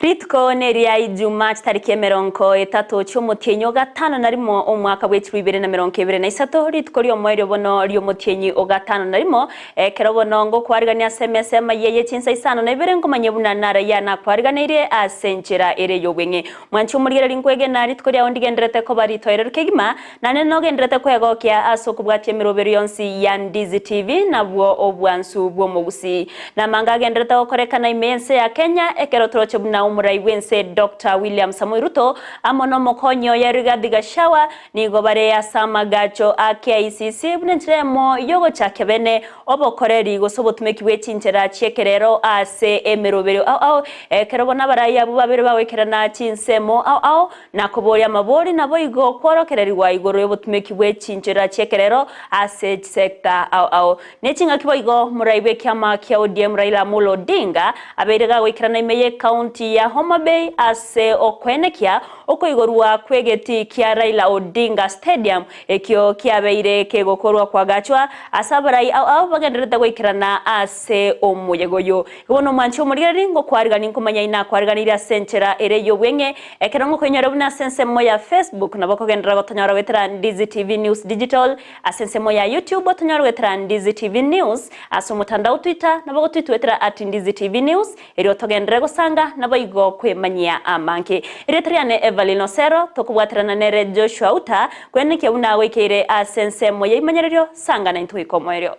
Rituko neria Ijuma chitariki emerongo etato chi'omotienyi o gatano na rimo omwaka bwe chilifu ibere na merongo ebere na isato, rituko ri'omoerio bono ri'omotienyi o gatano na rimo, ekero bono ngokwarigania ase emesa y'amayia ye chinsa isano na ibere nkomanye buna narayia nakwariganeirie ase enchera ere y'obweng'e. Mwanche omorigereria nkwegena rituko riao ndigendererete koba ritoereru kegima, Naende nogendererete kwegokia ase okobwatia emeroberio yonsi ya Ndizi TV nabwo obwansu bw'omogusii. Namanga agendererete gokorekana ime y'ense ya Kenya ekero toroche buna omorai bw'ense Doctor William Samoei Ruto amo nomokonyi oye Rigathi Gachagua nigo bare ase amagacho a KICC buna enchera eyemo yogochakia bene obokoreri gose obotumeki bwe chinchera chi'ekerero ase emeroberio ao ao ekero bono abarai abwo babere bagoikerana chinsemo ao ao Na koboria amabori naboigo kworokererigwa igoro y'obotumeki bwe chinchera chi'ekerero ase chisecta ao ao. Ne chingaki boigo morai bw'ekiama kia ODM Raila Amolo Odinga abeire gagoikerana ime y'ecounty ya Homa Bay ase okoenekia okoigorwa kw'egetii kia Raila Odinga Stadium ekio kiabeire kegokorwa koagachwa ase abarai ao ao bagendererete goikerana ase omoyega oyo. Igo bono omwanchi omorigereria ngokwarigania nkomanya inakwariganirie ase enchera ere y'obweng'e Ekero ngokoinyora buna ase ensemo ya Facebook nabo okogenderera gotonyora goetera Ndizi TV News Digital, ase ensemo ya YouTube otonyore goetera Ndizi TV News, ase omotandao Twitter nabo ogotwitwetera at Ndizi TV News, erio togenderere gosanga naboigo kwemanyia amange. Erieta riane Evelyn Osero, tokobwaterana nere Joshua Uta, kwenekia buna agoikeire ase ensemo ya imanyererio, sanga naintwe goika omoerio.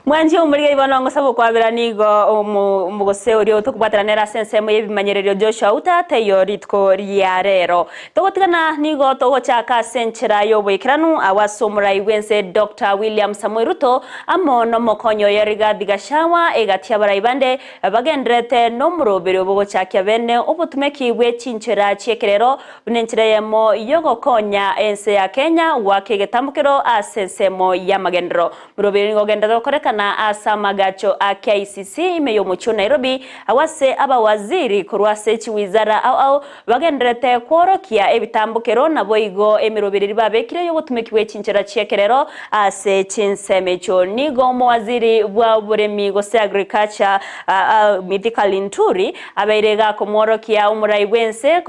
Mwanche omorigeri bono ngosaba okwabera nigo omogose oria otokobwatana nere ase ensemo y'ebimanyererio Joshua Uta taiyo rituko ria rero. Togotigana nigo togochaka ase enchera y'oboikeranu agwo ase omorai bw'ense Doctor William Samoei Ruto amo nomokonyi oye Rigathi Gachagua egati y'abarai bande Bagendererete nomoroberi obogochakia bene obotumeki bwe chinchera chi'ekerero buna enchera eyemo y'ogokonya ense ya Kenya goaka egetambokero ase ensemo y'amagenderero. Moroberi nigo ogendererete gokorekana ase amagacho a KICC ime y'omochie o Nairobi agwo ase abawaziri korwa ase chiwizara ao ao bagendererete kworokia ebitambokero naboigo emeroberi eria babekire y'obotumeki bwe chinchera chi'ekerero ase chinsemo echio. Nigo omowaziri bwa oboremi gose Agriculture Mithika Linturi abeire gakomworokia omorai bw'ense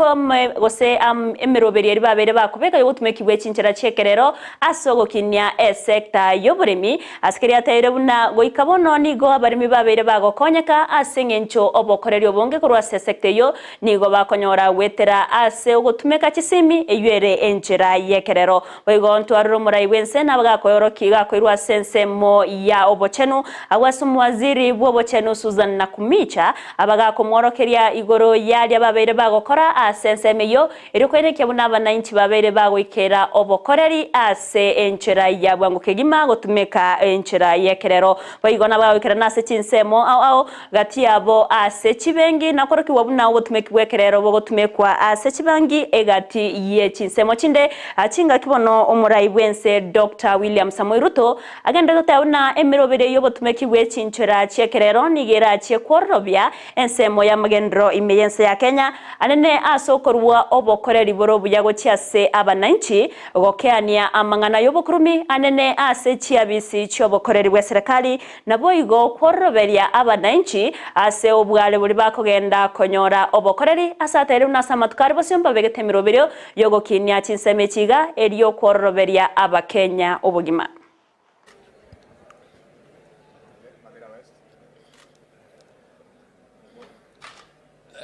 gose emeroberi eria babeire bakobeka y'obotumeki bwe chinchera chi'ekerero ase ogokinia esecta y'oboremi Ase keria ateire buna goika bono nigo abaremi babeire bagokonyeka ase engencho obokoreri obonge korwa ase esecta eyio Nigo bakonyora goetera ase ogotumeka chisimi, eyio ere enchera y'ekerero. Boigo ntwarore omorai bw'ense na gakoorokia gakoirwa ase ensemo ya obochenu, agwo ase omowaziri bw'obochenu Susan Nakhumicha, abagakomworokeria igoro y'aria babeire bagokora ase ensemo eyio, erio koenekia buna abanainchi babeire bagoikera obokoreri ase enchera ya bwango kegima gotumeka enchera y'ekerero. Boigo nabagagoikerana ase chinsemo ao ao Gati yabo ase chibengi nakorokigwa buna obotumeki bw'ekerero bogotumekwa ase chibangi egati ye chinsemo chinde. Chingaki bono omorai bw'ense Doctor William Samoei Ruto agenderete goteba buna emeroberi y'obotumeki bwe chinchera chi'ekerero nigo erachie kwororobia ensemo y'amagenderero ime y'ense ya Kenya anene ase okorua obokoreri bore obuya gochia ase abananchi gokeania amang'ana y'obokurumi anene ase chiabisi chi'obokoreri bw'eserekari Naboigo kwororoberia abananchi ase obware boria bakogenda konyora obokoreri ase ateirwe buna ase amatuko are bosio mbabegete emeroberio y'ogokinia chinsemo echi iga erio kwororoberia Abakenya obogima.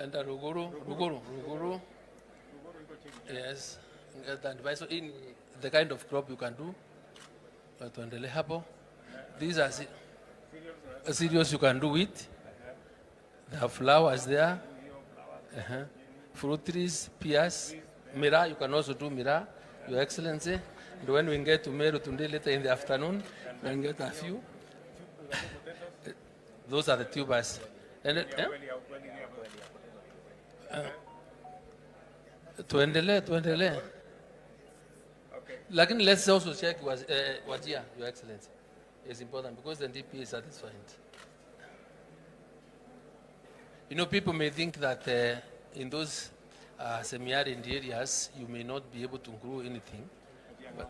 Enda ruguru, ruguru, ruguru. Yes. Get the advice in the kind of crop you can do. Tuendelee hapo. These are cereals you can do wheat. There are flowers there. Fruit trees, pears, miraa. You can also do miraa, Your Excellency. And when we get to Meru today later in the afternoon, we can get a few. Those are the tubers. And, eh? Tuendelee, tuendelee. Lakini let's also check was, Wajir, Your Excellency. It's important because the DP is satisfied. You know, people may think that in those Semi-arid areas you may not be able to grow anything but.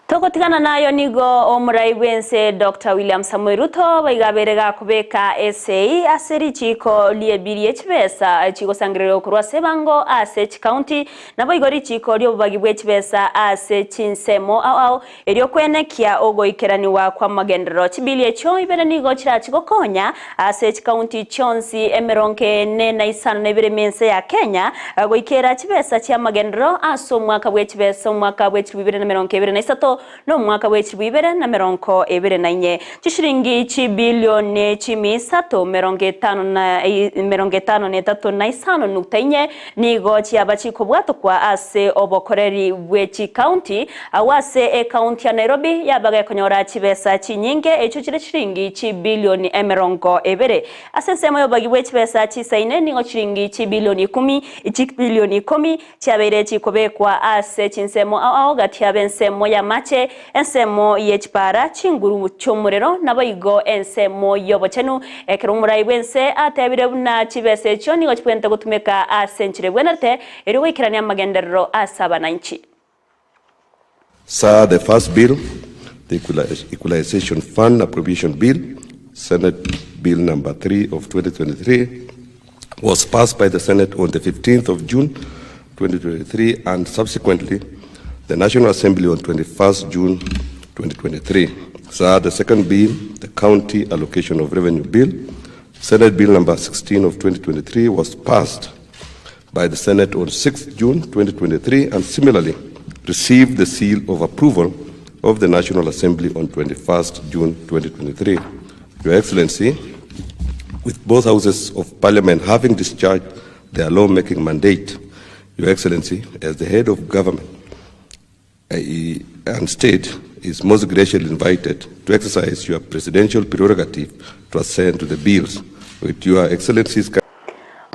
Togotigana nayo nigo omorai bw'ense Doctor William Samoei Ruto boigo abeire gakobeka esei ase richiiko ri'ebill ye chibesa chigosangererigwa korwa ase ebango ase chikaunti naboigo richiiko ri'obobagi bwe chibesa ase chinsemo ao ao Erio kwenekia ogoikeranigwa kw'amagenderero, chibiili echio ibere nigo chirachi gokonya ase chikaunti chionsi emerongo ene na isano na ibere emense ya Kenya goikera chibesa chi'amagenderero ase omwaka bwe chibesa omwaka bwe chilifu ibere na merongo ebere na isato na omwaka bwe chilifu ibere na merongo ebere na inye. Chishilingi chibilioni chimia isato merongo etano na merongo etano na etato na isano nukta inye nigo chiaba chikobwatokwa ase obokoreri bwe chikaunti Agwo ase ekaunti ya Nairobi yabaga ekonyora chibesa chinyinge, echio chire chiringi chibilioni emerongo ebere. Ase ensemo y'obobagi bwe chibesa chisaine nigo chiringi chibilioni ikomi, chibilioni ikomi, chiabeire chikobekwa ase chinsemo ao ao gati y'ab'ensemo y'amache, ensemo ye chipara, chinguru chi'omorero, naboigo ensemo y'obochenu. Ekero omorai bw'ense atebire buna chibesa echio nigo chibwenerete gotumeka ase enchera ebwenerete, erio goikerania amagenderero ase abananchi. Sir, the first bill, the Equalization Fund Appropriation Bill, Senate Bill number 3 of 2023, was passed by the Senate on the 15th of June 2023 and subsequently the National Assembly on 21st June 2023. Sir, the second bill, the County Allocation of Revenue Bill, Senate Bill number 16 of 2023, was passed by the Senate on 6th June 2023 and similarly received the seal of approval of the National Assembly on 21st June 2023. Your Excellency, with both houses of Parliament having discharged their lawmaking mandate, Your Excellency, as the head of government and state, is most graciously invited to exercise your presidential prerogative to assent to the bills. With Your Excellency's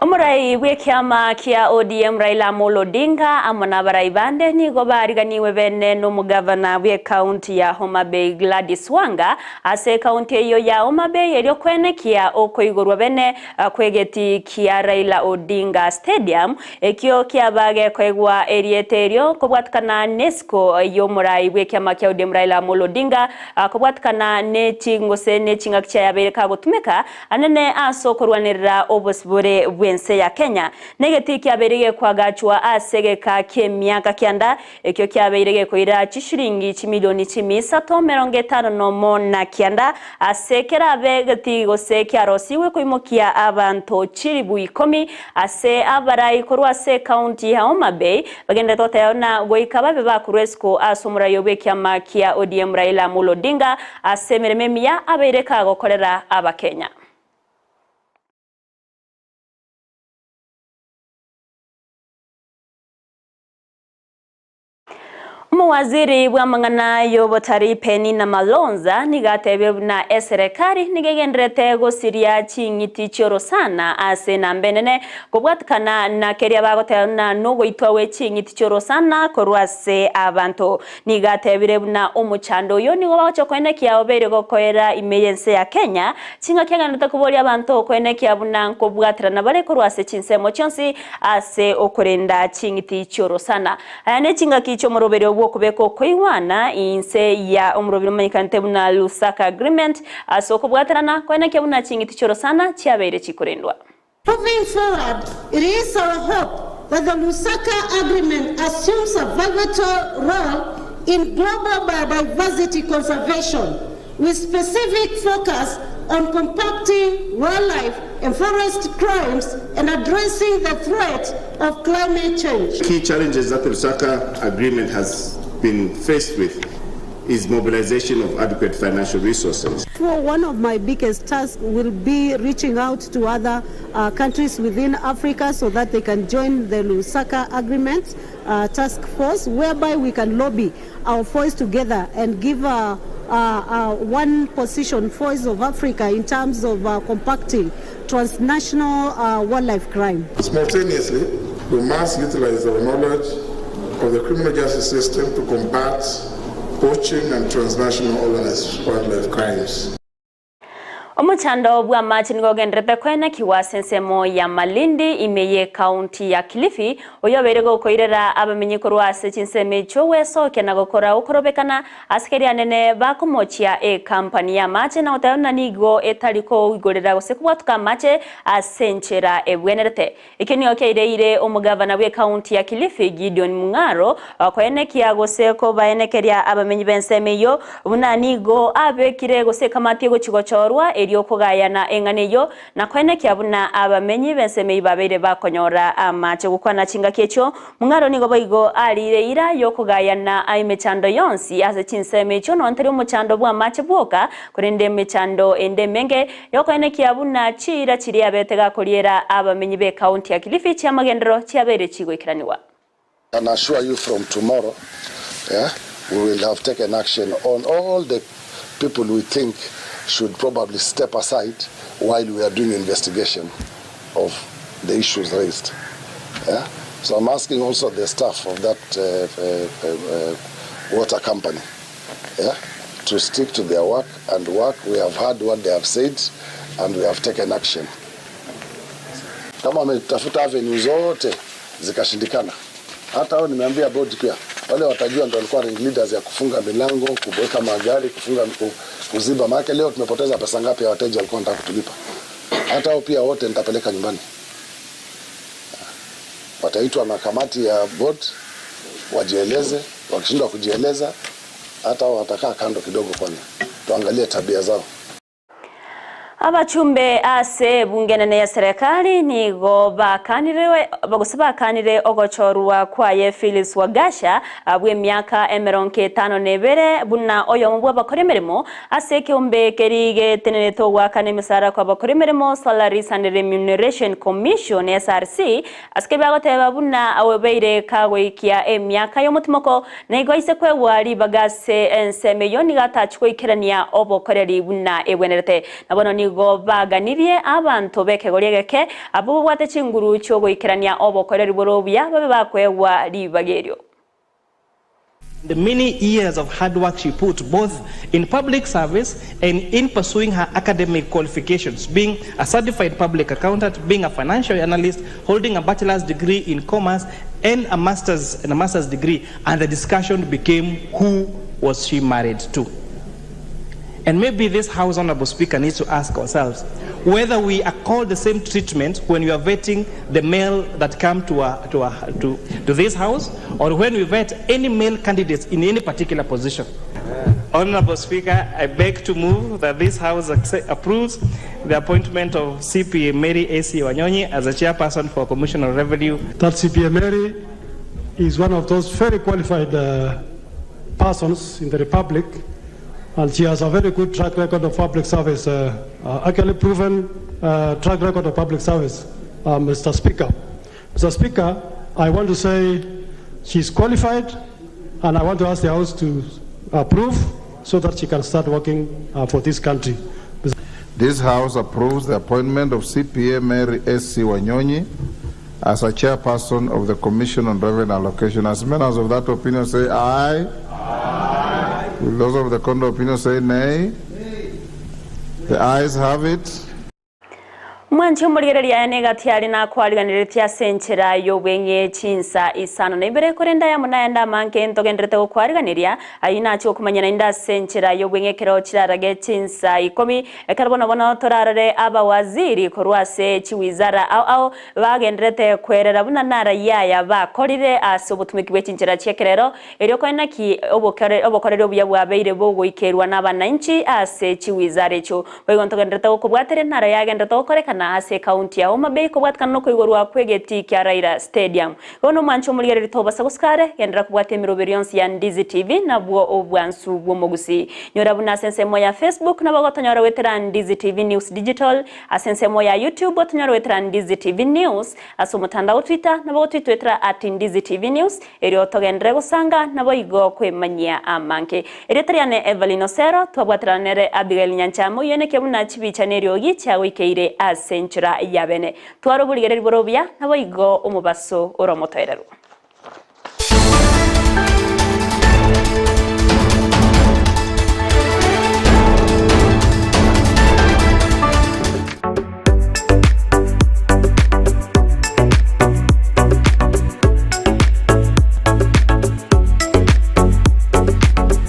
Omorai bw'ekiama kia ODM Raila Amolo Odinga amo nabarai bande nigo baariganigwe bene nomogavana bw'ekaunti ya Homa Bay Gladys Wanga ase ekaunti eyio ya Homa Bay erio koenekia okoigorwa bene kw'egetii kia Raila Odinga Stadium Ekio kiaba gekoegwa erieta erio kobwatikana nesiko y'omorai bw'ekiama kia ODM Raila Amolo Odinga kobwatikana ne chingose ne chingaki chiayabeire kagotumeka anene ase okorwanerera obosibore bw'ense ya Kenya. Negetii kiabeire gekoagachwa ase egeka ki'emiaka kianda ekio kiabeire gekoira chishilingi chimilioni chimia isato merongo etano nomo na kianda ase kerabe getii gose kiarosigwe koimokia abanto chilibu ikomi Ase abarai korwa ase ekaunti ya Homa Bay bagenderete goteba buna goika babe bakorwa esiko ase omorai bw'ekiama kia ODM Raila Amolo Odinga ase emeremo emiya abeire kagokorera Abakenya. Omowaziri bw'amang'ana y'obotarii Penina Malonza nigo atebire buna eserekari nigo egendererete gosiria ching'iti chi'orosana ase enamba enene kobwatikana na keria bagoteba buna nogoitwa gwe ching'iti chi'orosana korwa ase abanto. Nigo atebire buna omochando oyo nigo bagochia koenekia obeire gokoera ime y'ense ya Kenya, chingaki agendererete koboria abanto koenekia buna nkobwaterana bare korwa ase chinsemo chionsi ase okorenda ching'iti chi'orosana. Aya nechingaki chi'omoroberio bw'okobeka okoigwana inse ya omoroberio omanyekanete buna Lusaka Agreement ase okobwaterana koenekia buna ching'iti chi'orosana chiabeire chikorendwa. Moving forward, it is our hope that the Lusaka Agreement assumes a pivotal role in global biodiversity conservation, with specific focus on combating wildlife and forest crimes and addressing the threat of climate change. Key challenges that the Lusaka Agreement has been faced with is mobilization of adequate financial resources. For one of my biggest tasks will be reaching out to other uh, countries within Africa so that they can join the Lusaka Agreement uh, Task Force, whereby we can lobby our voice together and give one position voice of Africa in terms of compacting transnational wildlife crime. Simultaneously, we must utilize our knowledge of the criminal justice system to combat poaching and transnational organized wildlife crimes. Omochando bw'amache nigo ogendererete koenekigwa ase ensemo ya Malindi ime y'Ekaunti ya Kilifi, oyio obeire gokoirera abamenyi korwa ase chinsemo echio gwesokia na gokora okorobekana ase keria nene bakomochia ekampani y'amache na goteba buna nigo etari koigorera gose kobwatuka amache ase enchera ebwenerete. Ekio nigo kiaireire omogavana bw'Ekaunti ya Kilifi Gideon Mung'aro koenekia gose kobaenekeria abamenyi b'ensemo eyio buna nigo abekire gose ekamati egochia gochorwa erio kogayana eng'ana eyio na koenekia buna abamenyi b'ensemo eyio babeire bakonyora amache gokwana chingaki echio. Mung'aro nigo boigo ariire eira y'okogayana emechando yonsi ase chinsemo echio nonya tari omochando bw'amache bwoka korende emechando ende emenge Yokoenekia buna chiira chiria abete gakoriera abamenyi b'Ekaunti ya Kilifi chi'amagenderero chiabeire chigoikeranigwa. Can assure you from tomorrow yeah we will have taken action on all the people we think should probably step aside while we are doing investigation of the issues raised yeah so I'm asking also the staff of that uh, uh, uh, water company yeah to stick to their work and work we have heard what they have said and we have taken action. Kama wametafuta avenue zote zikashindikana, hata hao nimeambia board pia, wale watajua ndio walikuwa ring leaders ya kufunga milango, kuweka magari, kufunga kuziba. Maana leo tumepoteza pesa ngapi ya wateja walikuwa wanataka kutulipa? Hata hao pia wote nitapeleka nyumbani, wataitwa na kamati ya board wajieleze. Wakishindwa kujieleza, hata hao watakaa kando kidogo kwanza, tuangalie tabia zao. Abachumbe ase ebunge enene ya serikali nigo bakanire gose bakanire ogochorwa kwaye Phyllis Wagasha bw'emiaka emerongo etano na ebere buna oyomo bw'abakora emeremo ase ekeombe keri getenerete ogoakana emisara kwa abakora emeremo Salaries and Remuneration Commission SRC ase keria bagoteba buna obeire kagoikia emiaka y'omotimoko Na igo aise kwegwa ribaga ase ensemo eyio nigo atachia goikerania obokoreri buna ebwenerete. Na bono nigo baganirie abanto b'ekegori egeke, abwo babwate chinguru chi'ogoikerania obokoreri bore obuya, babe bakoegwa ribaga erio. The many years of hard work she put both in public service and in pursuing her academic qualifications, being a certified public accountant, being a financial analyst, holding a bachelor's degree in commerce and a master's, and a master's degree, and the discussion became who was she married to? And maybe this House, Honorable Speaker, needs to ask ourselves whether we accord the same treatment when we are vetting the male that come to, our, to, our, to, to this House or when we vet any male candidates in any particular position. Honorable Speaker, I beg to move that this House approves the appointment of CPA Mary A.C. Wanyonyi as a chairperson for Commission on Revenue. That CPA Mary is one of those very qualified persons in the Republic, and she has a very good track record of public service, actually proven track record of public service, Mr. Speaker. Mr. Speaker, I want to say she's qualified, and I want to ask the House to approve so that she can start working for this country. This House approves the appointment of CPA Mary S.C. Wanyonyi as a chairperson of the Commission on Revenue Allocation. As members of that opinion say aye. Aye. Will those of the contrary opinion say nay? Nay. The ayes have it. Mwanche omorigereria aye negati are nakwariganeretie ase enchera y'obweng'e chinsa isano na ibere, korende aya amo nayande amange ntogenderete gokwariganeria, ayio nachie gokomanya naende ase enchera y'obweng'e ekero chirarage chinsa ikomi, ekero bono bono torarore abawaziri korwa ase chiwizara ao ao bagenderete kwerera buna narayi aya bakorire ase obotumeki bwe chinchera chi'ekerero, Erio koe naki obokoreri obuya bwabeire bogoikerwa nabananchi ase chiwizara echio. Boigo ntogenderete gokobwatera enaro yagenderete gokorekana ase ekaunti ya Homa Bay kobwatekana nokoigorwa kw'egetii kia Raila Stadium. Bono omwanche omorigereria tobasa gosika are, genderera kobwatia emeroberi yonsi ya Ndizi TV nabwo obwansu bw'omogusii. Nyora buna ase ensemo ya Facebook nabo ogotonyora goetera Ndizi TV News Digital, ase ensemo ya YouTube otonyore goetera Ndizi TV News, Ase omotandao Twitter nabo gotwitwetera at Ndizi TV News, erio togenderere gosanga naboigo kwemanyia amange. Erieta riane Evelyn Osero, twabwaterana nere Abigail Nyanchama oyio neke buna chibicha na eriogi chiagoikeire ase enchera ya bene. Twara oborigereria bore obuya naboigo omobaso ore omotoereru.